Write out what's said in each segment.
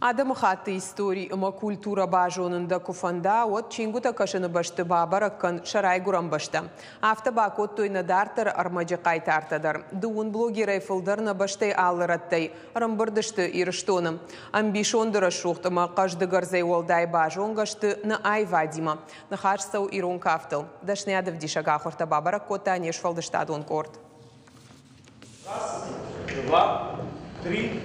Адӕмыхатты истори ӕмӕ культурӕ базонын дӕ куы фӕнда, уӕд чингуытӕ кӕсыны бӕсты бабӕрӕг кӕн сӕ райгуырӕн бӕстӕ. Афтӕ бакодтой нӕ дарддӕры ӕрмӕджы хъайтартӕ дӕр. Дыууын блогерӕй фылдӕр нӕ бӕстӕйы алы рӕттӕй ӕрӕмбырд сты Ирыстоны. Ӕмбисонды рӕсугъд ӕмӕ хъӕздыг ӕрдзӕй уӕлдай базонгӕ сты нӕ аивадимӕ. Ныхас цӕуы ирон кафтыл. Дӕсныйадӕвдисӕг ахуыртӕ бабӕрӕг кодта не сфӕлдыстадон къорд. Раз, два, три,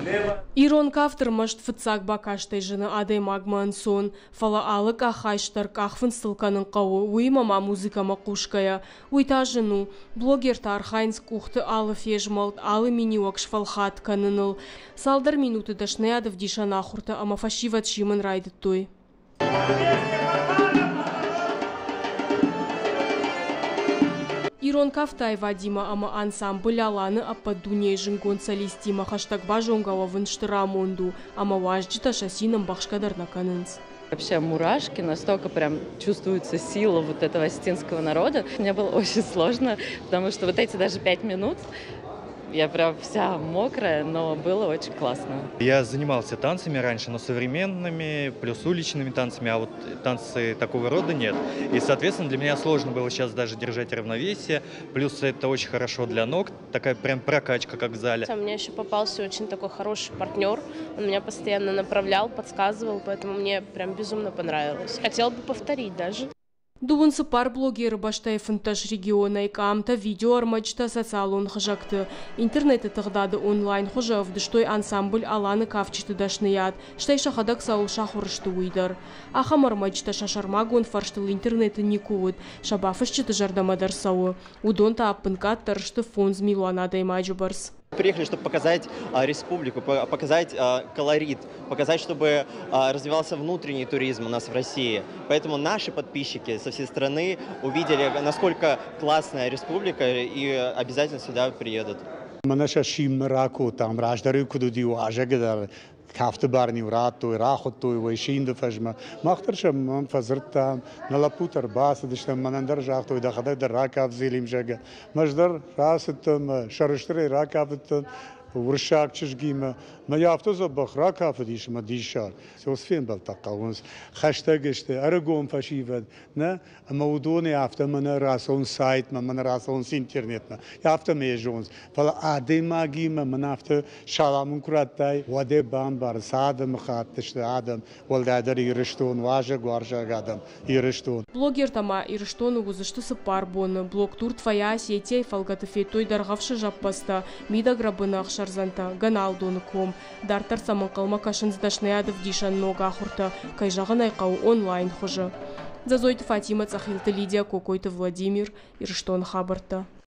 лево. Ирон кафт ӕрмӕст фыццаг бакастӕй зыны адӕймагмӕ ӕнцон, фӕлӕ алы къахайст дӕр къахфындзтыл кӕнын хъӕуы, уыимӕ ма музыкӕмӕ хъусгӕйӕ. Уый та зын у. Блогертӕ архайынц къухты алы фезмӕлд, алы миниуӕг сфӕлхатт кӕныныл. Цалдӕр минуты дӕсныйад ӕвдисӕн ахуыртӕ ӕмӕ фӕсивӕд симын райдыдтой. Ирон кафты аивадимӕ ӕмӕ ансамбль Алан-ы ӕппӕт дунейы зындгонд солисттимӕ хӕстӕг базонгӕ уӕвын стыр амонд у, ӕмӕ уазджытӕ сӕ цин ӕмбӕхсгӕ дӕр нӕ кӕнынц. Вообще мурашки, настолько прям чувствуется сила вот этого осетинского народа. Мне было очень сложно, потому что вот эти даже 5 минут я прям вся мокрая, но было очень классно. Я занимался танцами раньше, но современными, плюс уличными танцами, а вот танцы такого рода нет. И, соответственно, для меня сложно было сейчас даже держать равновесие. Плюс это очень хорошо для ног, такая прям прокачка, как в зале. У меня еще попался очень такой хороший партнер. Он меня постоянно направлял, подсказывал, поэтому мне прям безумно понравилось. Хотела бы повторить даже. Дыууын цыппар блогеры бӕстӕйы 15 регионӕй къамтӕ, видеоӕрмӕджытӕ социалон хызӕгты. Интернеты тыгъдады онлайн хуызы ӕвдыстой ансамбль Алан-ы кафджыты дӕсныйад, стӕй сӕхӕдӕг цӕуыл сахуыр сты, уый дӕр. Ахӕм ӕрмӕджытӕ сӕ сӕрмагонд фӕрстыл интернеты никуы уыд, сӕ бафысджыты зӕрдӕмӕ дӕр цӕуы. Уыдон та ӕппынкъаддӕр сты 5 милуан адӕймаджы бӕрц. Приехали, чтобы показать республику, показать колорит, показать, чтобы развивался внутренний туризм у нас в России. Поэтому наши подписчики со всей страны увидели, насколько классная республика, и обязательно сюда приедут. Мӕнӕ сӕ симмӕ ракодтам, раздӕр куыд уыди уазӕг дӕр, кафты бар-иу радтой, рахуыдтой уый симды фӕзмӕ. Мах дӕр сӕм фӕдзырдтам, нӕ лӕппутӕ ӕрбацыдысты, мӕнӕн дӕр загътой, дӕхӕдӕг дӕр ракаф зилим, зӕгъгӕ. Ӕз дӕр рацыдтӕн, сӕрыстырӕй ракафыдтӕн уырыссаг чызгимӕ. Мӕ афтӕ дзӕбӕх ракафыдис ӕмӕ диссаг. Уыцы фембӕлдтӕ хъӕуынц. Хӕстӕг сты ӕрыгон фӕсивӕд, нӕ? Ӕмӕ уыдонӕй афтӕ мӕнӕ рацӕуынц сайтмӕ, мӕнӕ рацӕуынц интернетмӕ. Афтӕ мӕ зонынц. Фӕлӕ адӕймагимӕ мӕн афтӕ салам ын куы радтай, уӕд ӕй бамбарынц, адӕмыхатт сты адӕм, уӕлдайдӕр Ирыстон, уазӕгуарзаг адӕм, Ирыстон. Блогертӕ ма Ирыстоны уыдзысты 4 боны. Блогтур «Твоя Осетия» фӕлгӕты федтой Дӕргъӕвсы зӕппӕдзтӕ, Мидӕгрӕбыны ӕхсӕрдзӕнтӕ, Гӕналдоны ком. Дарддӕр сӕм ӕнхъӕлмӕ кӕсынц дӕсныйад ӕвдисӕн ног ахуыртӕ, кӕй зӕгъын ӕй хъӕуы, онлайн хуызы. Дзӕзойты Фатимӕ, Цъӕхилты Лидия, Кокойты Владимир, Ирыстоны хабӕрттӕ.